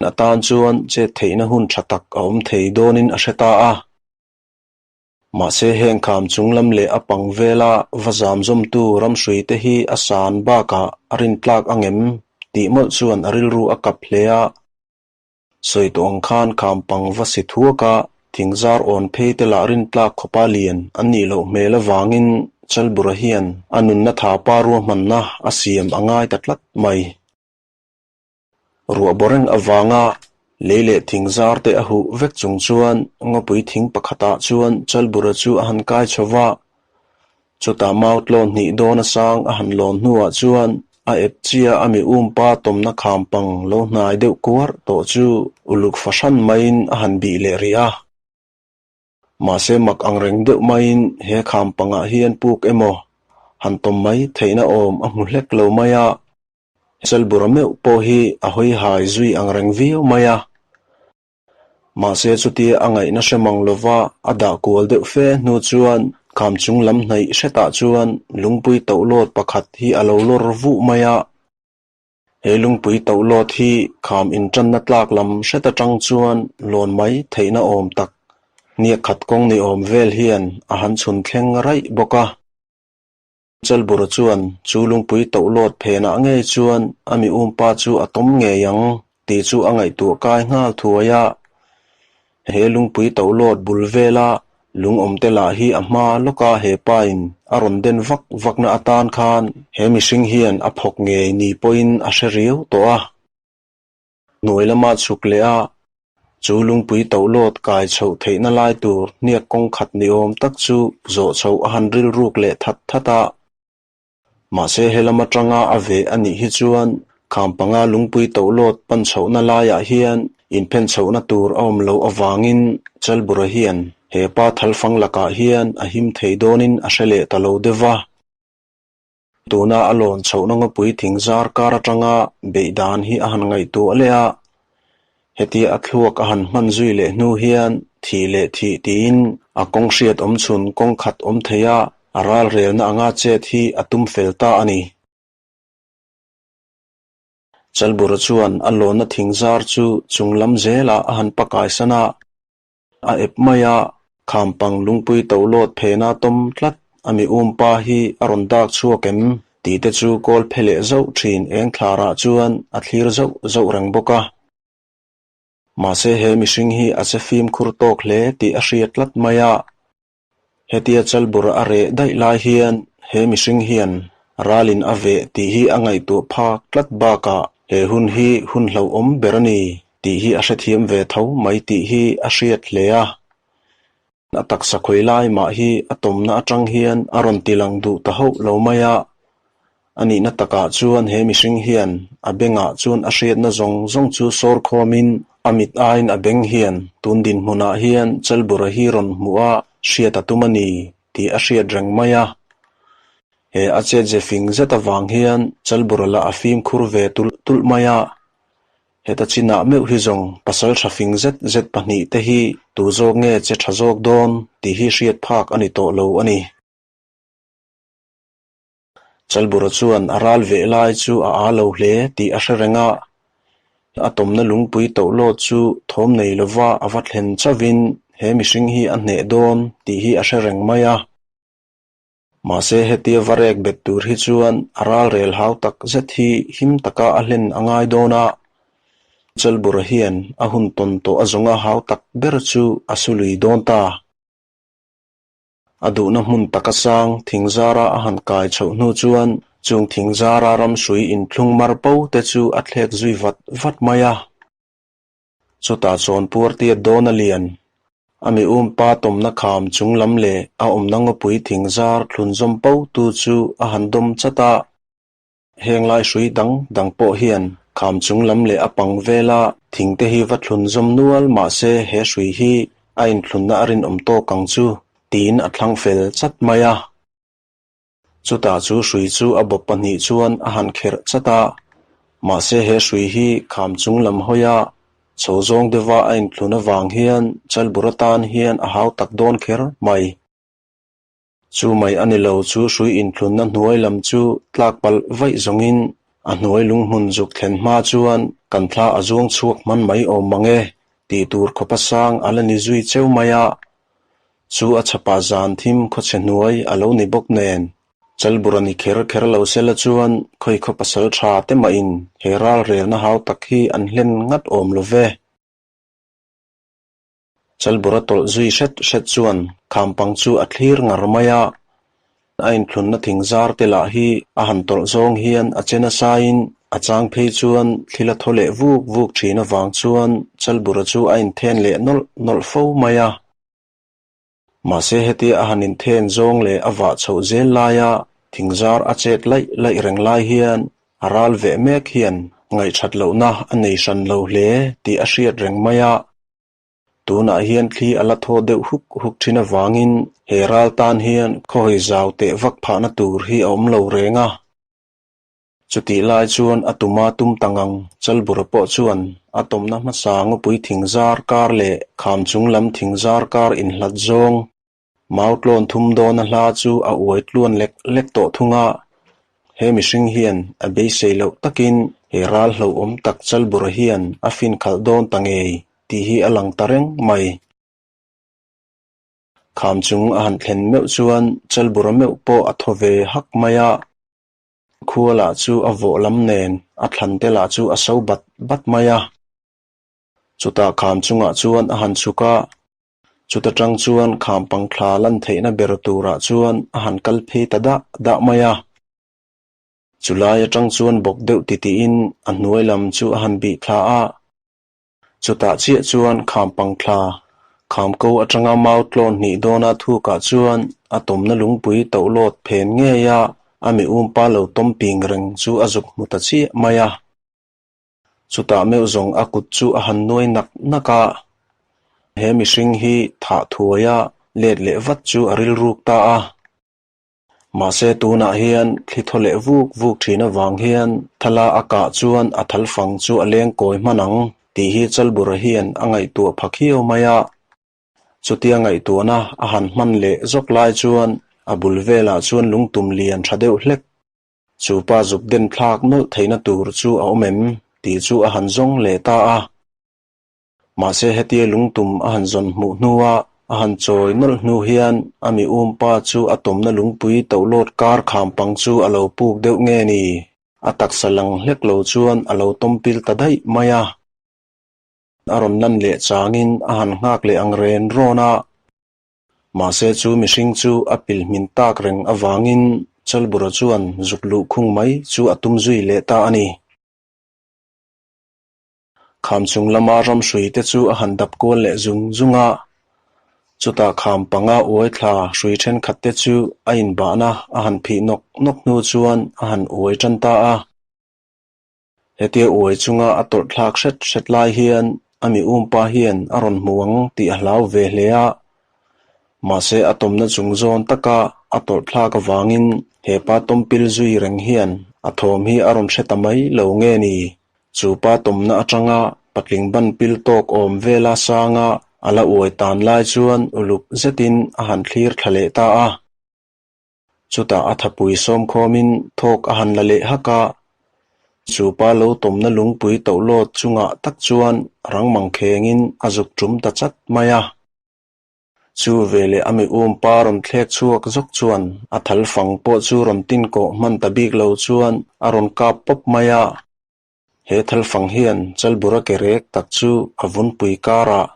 A tan chuan chet theihna hun tha tak a awm thei dawnin a hre ta a. Mahse heng kham chung lam leh a pang vela va zam zawmtu ram hrui te hi a san bakah a rintlak angem tih mawlh chuan a rilru a kap hle a. Sawi tawh ang khan khampang va si thuak a, thingzar awn phei te lah rintlak khawpa lian an nih loh hmel avangin Chalbura hian a nunna thapa ruahmanna a siam a ngai ta tlat mai. Ruah bawreng avanga lei leh thingzar te a huh vek chung chuan ngawpui thing pakhatah chuan Chalbura chu a han kai chho va, Chutah mau tlawn hnih dawn a sang a han lawn hnuah chuan a ep chia a mi umpa tawmna kham pang lo hnai deuh kuar tawh chu uluk fahran maiin a han bih leh rih a. Mahse mak ang reng deuh maiin he kham pangah hian puk emaw han tawm mai theihna awm a hmu hlek lo mai a. Chalbura meuh pawh hi a hawi hai zui ang reng viau mai a. Mahse chutia a ngaihna hre mang lova a dah kual deuh fe hnu chuan kham chung lam hnaih hretah chuan lungpui tohlawt pakhat hi a lo lawr vuh mai a. He lungpui tohlawt hi kham intanna tlak lam hret atang chuan lawn mai theihna awm tak hniak khat kawng ni awm vel hian a han chhun thleng raih bawk a. Chalbura chuan chu lungpui tohlawt phenah ngei chuan a mi umpa chu a tawm ngei ang tih chu a ngaihtuah kai nghal thuai a. He lungpui tohlawt bul vela lung awmte lah hi a hma lawka he pain a rawn den vak vakna atan khan he mihring hian a phawk ngei ni pawhin a hre riau tawh a. Hnuai lama chhuk leh a, chu lungpui tohlawt kai chhoh theihna lai tur hniak kawng khat ni awm tak chu zawh chhoh a han rilruk leh that that a. Mahse he lam atanga a veh a nih hi chuan kham panga lungpui tohlawt pan chhohna laiah hian inphen chhohna tur a awm loh avangin Chalbura hian he pa thalfang lakah hian a him thei dawnin a hre leh ta lo deuh va. Tuna a lawn chhohna ngawpui thing zar kar atanga beih dan hi a han ngaihtuah leh a, hetia a thluak a han hman zui leh hnu hian thih leh thih tiin a kawng hriat awm chhun kawng khat awm thei a, a ralrelna anga chet hi a tum fel ta a ni. Chalbura chuan a lawnna thing zar chu chung lam zelah a han pakaisan a. A ep mai a, khampang lungpui tohlawt phena tawm tlat a mi umpa hi a rawn dak chhuak em tih te chu kawl phe leh zauh thin eng thlarah chuan a thlir zauh zauh reng bawk a. Mahse he mihring hi a che fimkhur tawk hle tih a hria tlat mai a. Hetia Chalbur a reh daih lai hian he mihring hian ralin a veh tih hi a ngaihtuah phak tlat bakah he hun hi hun hlauhawm ber a ni tih hi a hrethiam ve tho mai tih hi a hriat hle a. A taksa khawi lai mah hi a tawmna atang hian a rawn ti lang duh ta hauh lo mai a. A nihna takah chuan he mihring hian a bengah chuan a hriatna zawng zawng chu sawr khawmin a mit aiin a beng hian tun dinhmunah hian Chalbura hi rawn hmuh a. hriat a tum a ni tih a hriat reng mai a. He a chet ze fing zet avang hian Chalbura lah a fimkhur ve tulh tulh mai a. Heta chinah meuh hi zawng pasal tha fing zet zet pahnihte hi tu zawk nge che tha zawk dawn tih hi hriat phak a ni tawh lo a ni. Chalbura chuan a ral veh lai chu a aa lo hle tih a hre reng a, a tawmna lungpui tohlawt chu thawm nei lova a va thlen chauhin he mihring hi a hneh dawn tih hi a hre reng mai a. Mahse hetia va rek bet tur hi chuan a ral rel hau tak zet hi him taka a hlen a ngai dawn a, Chalbura hian a hun tawn tawh a zawnga hau tak ber chu a su lui dawn ta. A duhna hmun taka sang thing zara a han kai chhoh hnu chuan chung thing zara ramhrui inthlung mar po te chu a thlek zui vat vat mai a. Chutah chuan puar tiat dawn a lian. A mi umpa tawmna kham chung lam leh a awmna ngawpui thing zar thlun zawm po tu chu a han dawm chat a. Heng lai hrui dang dang pawh hian kham chung lam leh a pang vela thing te hi va thlun zawm nual mah se he hrui hi a inthlunna a rinawm tawk ang chu tiin a thlang fel chat mai a. Chutah chu hrui chu a bawp pahnih chuan a han kherh chat a, mahse he hrui hi kham chung lam hawia chho zawng deuha a inthlun avang hian Chalbur atan hian a hau tak dawn kher mai. Chu mai a ni lo chu hrui inthlunna hnuai lam chu tlak palh vaih zawngin a hnuai lunghmun zuk thlen hma chuan kan thla a zuang chhuak hman mai awm mang e tih tur khawpa sang a la ni zui cheu mai a. Chu a chhapah zan thim khawchhe hnuai a lo ni bawk nen. Chalbur a ni kher kher lo sela chuan khawi khaw pasal tha te mahin he ralrelna hau tak hi an hlen ngat awm lo ve. Chalbura tawlh zui hret hret chuan khampang chu a thlir ngar mai a, a inthlunna thing zar te lah hi a han tawlh zawng hian a che nasaiin a chang phei chuan thil a thaw leh vuk vuk thin avang chuan Chalbura chu a inthen leh nawlh nawlh fo mai a. Mahse hetia a han inthen zawng leh a vah chhoh zel laia thing zar a chet laih laih reng lai hian a ral veh mek hian ngaihṭhat lohna a nei hran lo hle tih a hriat reng mai a. Tunah hian thli a la thaw deuh huk huk ṭhin avangin he ral tan hian khawhawi zau teh vak phahna tur hi a awm lo reng a. Chutih lai chuan a tuma tum ta ngang Chalbura pawh chuan a tawmna hmasa ngawpui thing zar kar leh kham chung lam thing zar kar inhlat zawng mau tlawn thum dawna hla chu a uai tluan lek lek tawh thung a. He mihring hian a beisei loh takin he ral hlauhawm tak Chalbura hian a fin khalh dawn ta ngei tih hi a lang ta reng mai. Kham chung a han thlen meuh chuan Chalbura meuh pawh a thaw ve hak mai a. Khua lah chu a vawh lam nen a thlan te lah chu a so bat bat mai a. Chutah kham chungah chuan a han chhuk a, chuta tang chuan kham pangthla lan theihna ber turah chuan a han kal phei ta dah dah mai a. Chulai atang chuan bawk deuh titiin a hnuai lam chu a han bih thla a. Chutah chiah chuan kham pangthla, kham ko atanga mau tlawn hnih dawna thukah chuan a tawmna lungpui tohlawt phen ngei a, a mi umpa lo tawm ping reng chu a zuk hmu ta chiah mai a. Chutah meuh zawng a kut chu a han nuai nak nak a, he mihring hi thah thuaia let leh vat chu a rilruk ta a. Mahse tunah hian thli thaw leh vuk vuk thin avang hian thala a kah chuan a thal fang chu a leng kawi hman ang tih hi Chalbura hian a ngaihtuah pha khiau mai a. Chutia ngaihtuahna a han hman leh zawk lai chuan a bul velah chuan lungtum lian tha deuh hlek. Chu pa zuk den thlak nawlh theihna tur chu a awm em tih chu a han zawng leh ta a. Mahse hetia lungtum a han zawn hmuh hnua a han chawi nawlh hnu hian a mi umpa chu a tawmna lungpui tohlawt kar kham pang chu a lo puk deuh nge ni? A taksa lang hlek lo chuan a lo tawm pil ta daih mai a. A rawn lan leh changin a han nghak leh ang ren rawn a. Mahse chu mihring chu a pil hmin tak reng avangin Chalbura chuan zuk luh khung mai chu a tum zui leh ta a ni. Kham chung lama ramhrui te chu a han dap kual leh zung zung a, chutah kham panga uai thla hrui thenkhat te chu a inbahna a han phih nawk nawk hnu chuan a han uai tan ta a. Hetia uai chunga a tawlh thlak hret hret lai hian a mi umpa hian a rawn hmu ang tih a hlau ve hle a. Mahse a tawmna chung zawn taka a tawrh thlak avangin he pa tawmpil zui reng hian a thawm hi a rawn hre ta mai lo nge ni? Chu pa tawmna atanga patling ban pil tawk awm vela sanga a la uai tan lai chuan uluk zetin a han thlir thla leh ta a. Chutah a thapui sawmkhawmin thawk a han la leh hak a, chu pa lo tawmna lungpui tohlawt chungah tak chuan rang mangkhengin a zuk tum ta chat mai a. Chu veleh a mi um pa rawn thlek chhuak zawk chuan a thal fang pawh chu rawn tin kawh hman ta bik lo chuan a rawn kap pawp mai a. He thal fang hian Chalbura ke rek tak chu a vunpui karah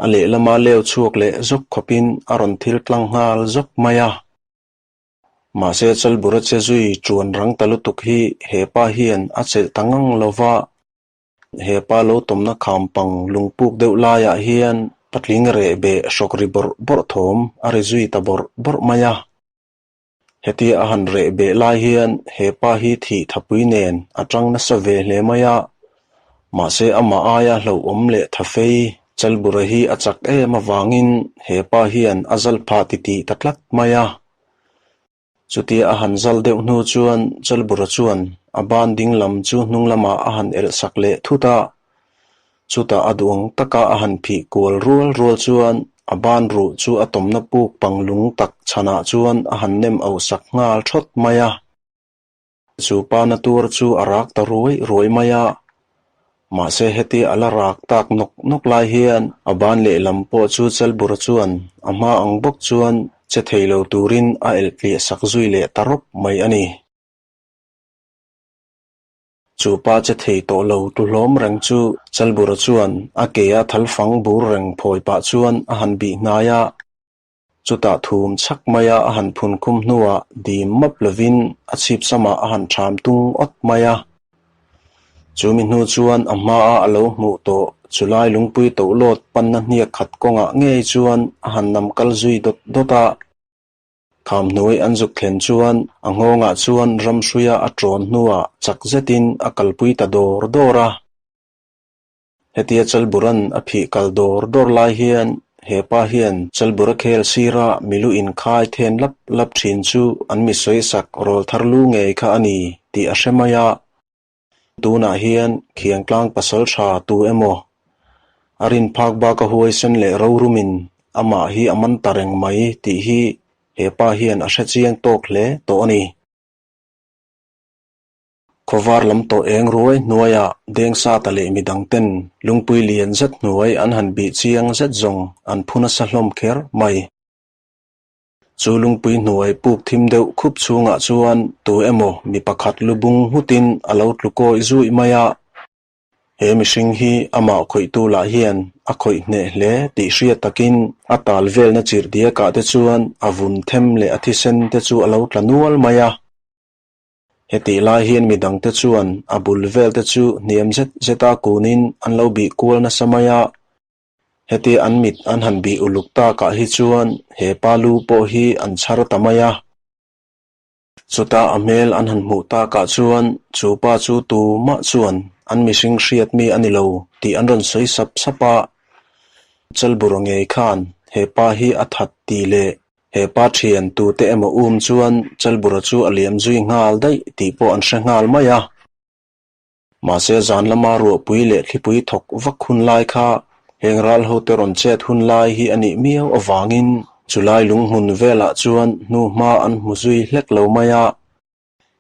a lehlama leu chhuak leh zawk khawpin a rawn thil tlang nghal zawk mai a. Mahse Chalbura che zui ṭuan rang ta lutuk hi he pa hian a chelh ta ngang lo va. He pa lo tawmna kham pang lungpuk deuh laiah hian patling reh beh hrawk ri bawrh bawrh thawm a ri zui ta bawrh bawrh mai a. Hetia a han reh beh lai hian he pa hi thih thapui nen a tang nasa ve hle mai a. Mahse amah aia hlauhawm leh thafei Chalbura hi a chak em avangin he pa hian a zal phah titih ta tlat mai a. Chutia a han zal deuh hnu chuan Chalbura chuan a ban ding lam chu hnung lamah a han elh sak leh thut a. Chutah a duang taka a han phih kual rual rual chuan a ban ruh chu a tawmna puk pang lung tak chhanah chuan a han nem auh sak nghal thawt mai a. Chu pa na tur chu a rak ta ruai ruai mai a. Mahse heti a la rak tak nawk nawk lai hian a ban lehlam pawh chu Chalbura chuan a hma ang bawk chuan che thei lo turin a elh tliah sak zui leh ta rawp mai a ni. Chu pa che thei tawh lo tu hlawm reng chu Chalbura chuan a ke a thal fang bur reng phawi pah chuan a han bih hnai a. Chutah thum chhak maia a han phun khum hnuah dim map lovin a chhip samah a han ṭham tung awt mai a. Chu mi hnu chuan a hmaa a lo hmuh tawh chulai lungpui tohlawt panna hniak khat kawngah ngei chuan a han nam kal zui dawt dawt a. Kham hnuai an zuk thlen chuan a nghawngah chuan ramhruia a ṭawn hnuah chak zetin a kalpui ta dawr dawr a. Hetia Chalburan a phih kal dawr dawr lai hian he pa hian Chalbura khel sira milu inkhai then lap lap thin chu an mi sawisak rawl thar lu ngei kha a ni tih a hre mai a. Tunah hian Khiangtlang pasal tha tu emaw a rin phak bak a huaisen leh rorumin amah hi a man ta reng mai tih hi he pa hian a hre chiang tawk hle tawh a ni. Khawvar lam tawh eng ruai hnuaiah Dengsata leh midang ten lungpui lian zet hnuai an han bih chiang zet zawng an phu nasa hlawm kher mai. Chu lungpui hnuai puk thim deuh khup chhungah chuan tu emaw mi pakhat lu bung nghutin a lo tlu kawi zuih mai a. He mihring hi amah khawihtu lah hian a khawih hneh hle tih hriat takin a tal velna chirhdiakah te chuan a vun them leh a thisen te chu a lo tla nual mai a. Hetih lai hian mi dangte chuan a bul velte chu hniam zet zeta kunin an lo bih kual nasa mai a. Hetia an mit an han bih uluk takah hi chuan he pa lu pawh hi an chhar ta mai a. Chutah a hmel an han hmuh takah chuan chu pa chu tumah chuan an mihring hriat mi a ni lo tih an rawn sawi sap sap a. Chalbura ngei khan he pa hi a that tih leh He pa thian tute emaw um chuan Chalbura chu a liam zui nghal daih tih pawh an hre nghal mai a. Mahse zan lama ruahpui leh thlipui thawk vak hun lai kha heng ral hote rawn chet hun lai hi a nih miau avangin chulai lunghmun velah chuan hnuhma an hmu zui hlek lo mai a.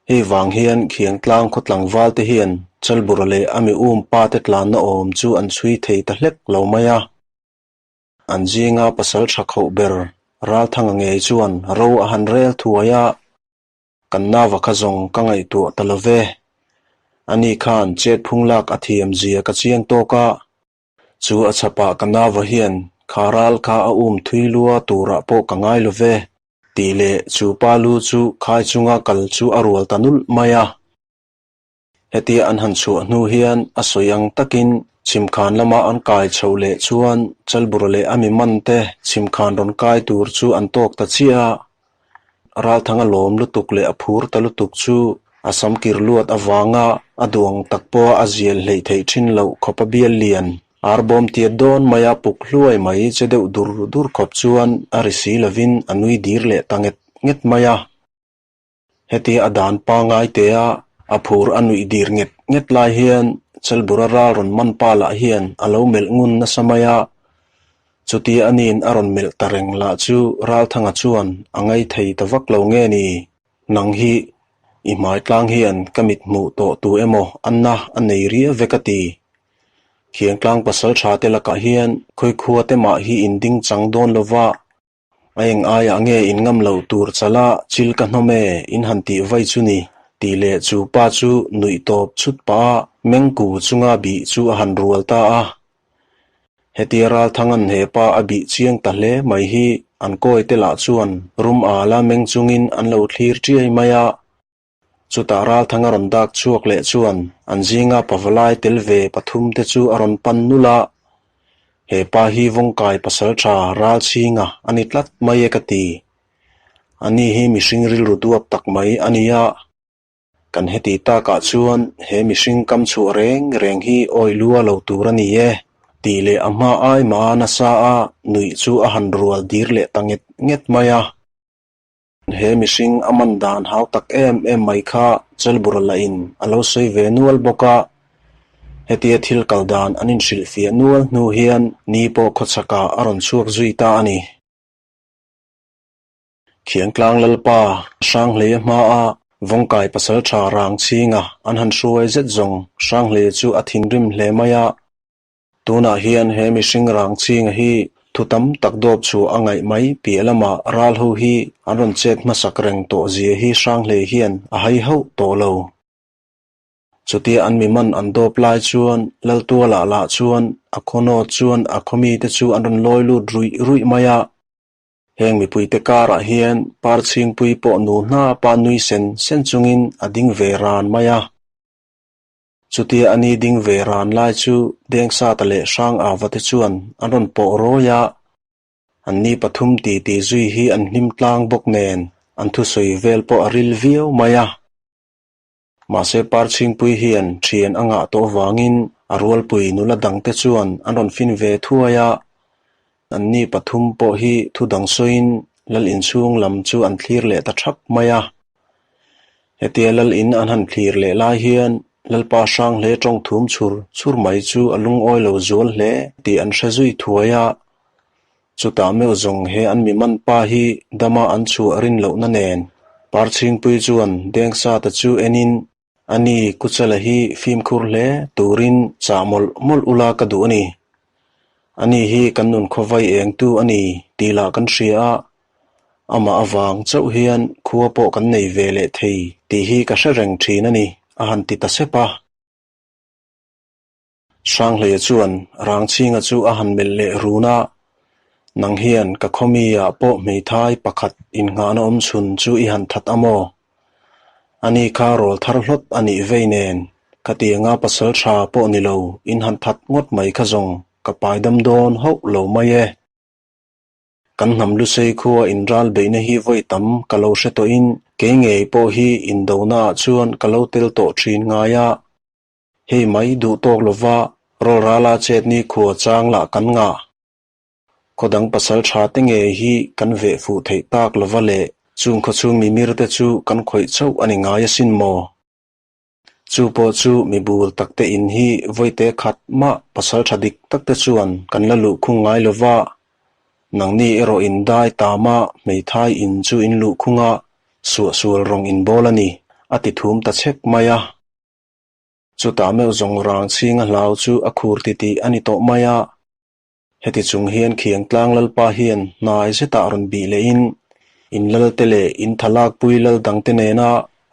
Hei vang hian Khiangtlang khaw tlangval te hian Chalbura leh a mi um pa te tlanna awm chu an chhui thei ta hlek lo mai a. An zinga pasal tha khauh ber Ralthanga ngei chuan ro a han rel thuai a, kan nava kha zawng ka ngaihtuah ta lo ve. Ani khan chet phung lak a thiam zia ka chiang tawk a, chu a chhapah ka nava hian kha ral kha a um thui lua turah pawh ka ngai lo ve, tih leh chu pa lu chu khai chunga kal chu a rual ta nulh mai a. Hetia an han chhuah hnu hian a sawi ang takin chhimkhan lama an kai chhoh leh chuan Chalbura leh a mi man te chhimkhan rawn kai tur chu an tawk ta chiah a. Ralthanga lawm lutuk leh a phur ta lutuk chu a sam kir luat avanga a duang tak pawha a zial hleih theih thin loh khawpa bial lian. Arbawm tiat dawn maia puk hluai mai che deuh dur dur khawp chuan a ri si lovin a nui dir leh ta nget nget mai a. Hetia a dan pangngai tea a phur a nuih dir nget nget lai hian Chelbura ral rawn man pa lah hian a lo melh ngun nasa mai a. Chutia a nin a rawn melh ta reng lah chu Ralthanga chuan a ngai thei ta vak lo nge ni? Nang hi i hmai tlang hian ka mit hmuh tawh tu emaw anna a nei ria ve ka ti. Khiangtlang pasal tha te lakah hian khawikhua te mah hi in ding chang dawn lova, a eng aiah nge in ngam loh tur chala chil ka hnawm e in han tih vai chu ni tih leh chu pa chu nuih tawp chhut pah a mengku chunga bih chu a han rual ta a. Hetia Ralthanga'n he pa a bih chiang ta hle mai hi an kawi te lah chuan rum ala meng chungin an lo thlir chiai mai a. Chutah Ralthanga rawn dak chhuak leh chuan an zinga pavalai tel ve pathum te chu a rawn pan nulh a. He pa hi vawngkai pasal tha Ralchhinga a ni tlat mai e ka ti. Ani hi mihring rilru duap tak mai a ni a. Kan heti takah chuan he mihring kam chhuah reng reng hi awi lua lo tur a ni e, tih leh a hma ai mah nasa a nuih chu a han rual dir leh ta nget nget mai a. He mihring a man dan hau tak em em mai kha Chelbura lahin a lo sawi ve nual bawk a. Hetia thil kal dan an inhrilhfiah nual hnu hian ni pawh khawchhakah a rawn chhuak zui ta a ni. Khiangtlang Lalpa Hranghleia hmaa Vawngkai pasalṭha rang chhinga an han hruai zet zawng Hranghleia chu a thinrim hle mai a. Tunah hian he mihring rang chhinga hi thu tam tak dawp chhuah a ngaih mai piah lamah ral ho hi an rawn chet hmasak reng tawh zia hi Hranghleia hian a hai hauh tawh lo. Chutia an mi man an dawp lai chuan Laltuala lah chuan a khawnawt chuan a khaw mite chu an rawn lawi lut ruih ruih mai a. Heng mipuite karah hian Parchhingpui pawh nu hnapa nui sen sen chungin a ding ve ran mai a. Chutia a ni ding ve ran lai chu Dengsata leh Hrangava te chuan an rawn pawh rawi a. An ni pathum titi zui hi an hlim tlang bawk nen an thusawi vel pawh a ril viau mai a. Mahse Parchhingpui hian thian a ngah tawh avangin a rualpui nula dangte chuan an rawn fin ve thuai a, anni pathum pawh hi thu dang sawiin lal inchhung lam chu an thlir leh ta thap mai a. Hetia lal in an han thlir leh lai hian Lalpa Hranghle tawng thum chhur chhur mai chu a lungawi lo zual hle tih an hre zui thuai a. Chutah meuh zawng he an mi man pa hi dama an chhuah rin lohna nen Parchhingpui chuan Dengsata chu enin a ni Kuchala hi fimkhur hle turin chah mawlh mawlh ula ka duh a ni. Ani hi kan nun khawvai engtu a ni tih lah kan hria a, amah avang chauh hian khua pawh kan nei ve leh thei tih hi ka hre reng thin a ni a han ti ta sep a. Hranghleia chuan Rangchhinga chu a han melh leh run a, Nang hian ka khawmi-ah pawh hmeithai pakhat innghahna awm chhun chu i han that a maw? Ani kha rawl thar hlawt a nih vei nen, khatianga pasal tha pawh ni lo in han that ngawt mai kha zawng ka paidam dawn hauh lo mai e. Kan hnam lusei khua inral beihna hi vawi tam ka lo hre tawhin kei ngei pawh hi indonaah chuan ka lo tel tawh thin ngai a. Hei mai duh tawk lova rawlrala chetni khua chang lah kan ngah. Khaw dang pasal tha te ngei hi kan veh fuh theih tak lova leh chung khaw chhung mimir te chu kan khawih chauh a ni ngai asin maw? Chu pawh chu mi bul tak te in hi vawite khat mah pasal tha dik tak te chuan kan la luh khung ngai lova, nangni erawh in dai tama hmeithai in chu in luh khung a, suahsual rawng in bawl a ni, a ti thum ta chek mai a. Chutah meuh zawng rang chhinga hlau chu a khur titih a ni tawh mai a. Heti chung hian Khiangtlang Lalpa hian hnai zetah rawn bih lehin in lalte leh in thalakpui lal dangte nena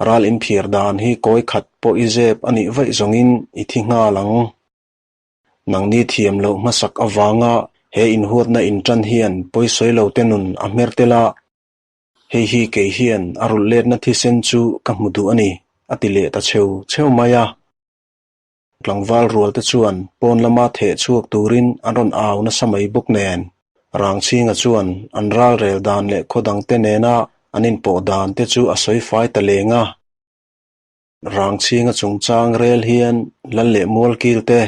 ral inphiar dan hi kawi khat pawh i zep a nih vaih zawngin i thi nghal ang. Nangni thiam loh hmasak avanga he inhuatna inṭan hian pawisawi lote nun a hmer tel a. Hei hi kei hian a rulh letna thisen chu ka hmu duh a ni, a ti leh ta cheu cheu mai a. Tlangval rual te chuan pawn lama theh chhuak turin an rawn au nasa mai bawk nen, Rangchhinga chuan an ralrel dan leh khaw dangte nena an inpawh dan te chu a sawi fai ta leng a. Rangchhinga chungchang rel hian Lal leh Mualkil te.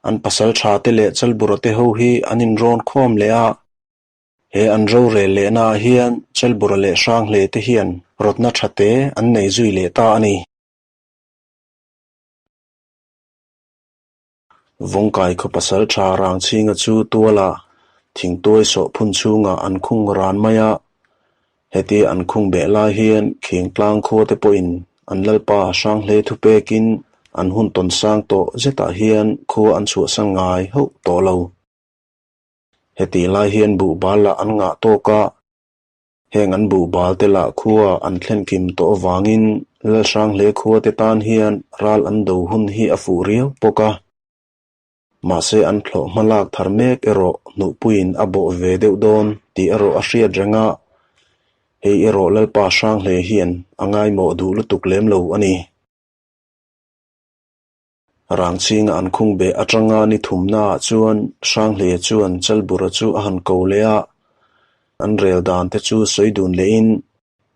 An pasal tha te leh Chalbura te ho hi an inrawn khawm leh a. He an rorel lehna ah hian Chalbura leh Hranghlei te hian rawtna tha te an nei zui leh ta a ni. Vawngkai khaw pasal tha Rangchhinga chu tuala thingtuai sawh phun chhungah an khung ran mai a. Hetia an khung beh lai hian Khengtlang khua te pawhin an lalpa Hranghlei thupekin an hun tawn sang tawh zetah hian khua an chhuahsan ngai hauh tawh lo. Hetih lai hian buhbal lah an ngah tawk a, heng an buhbal te lah khua an thlen kim tawh avangin Lalhranghle khua te tan hian ral an do hun hi a fuh riau bawk a. Mahse an thlawh hma lak thar mek erawh hnuhpuiin a bawh ve deuh dawn tih erawh a hriat reng a, hei erawh Lalpa Hranghle hian a ngaimawh duh lutuk lem lo a ni. Rangchhinga an khung beh atanga ni thumnaah chuan Hranghleia chuan Chalbura chu a han ko leh a, an rel dan te chu sawi dun lehin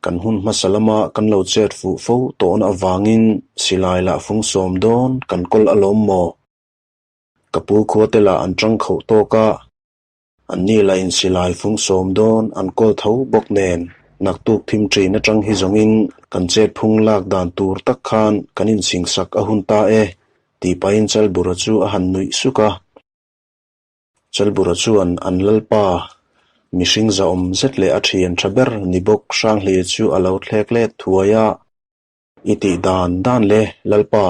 kan hun hmasa lama kan lo chet fuh fo tawhna avangin silai lah fung sawm dawn kan kawl alawm maw? Ka pu khua te lah an tang khauh tawk a. Anni lah in silai fung sawm dawn an kawl tho bawk nen naktuk thim ṭin aṭang hi zawngin kan chet phung lak dan tur tak khan kan insingsak a hun ta e tih pahin Chalbura chu a han nuih suk a. Chalbura chuan an lalpa mihring zahawm zet leh a ṭhian ṭha ber ni bawk Hranghleia chu a lo thlek let thuai a. I tih dan dan le, Lalpa.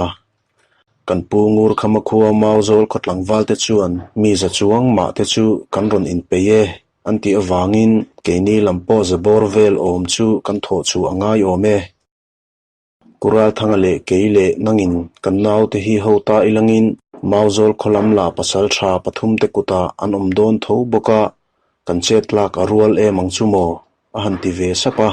Kan pu ngur khama khua Mauzawl khaw tlangval te chuan mi za chuang mah te chu kan rawn inpeih e an tih avangin keini lam pawh za bawr vel awm chu kan thawh chhuah a ngai awm e. Kuralthanga leh kei leh nangin kan naute hi ho ta ilangin Mauzawl khaw lam lah pasal tha pathum te kutah an awm dawn tho bawk a, kan chet tlak a rual em ang chu maw? a han ti ve sap a.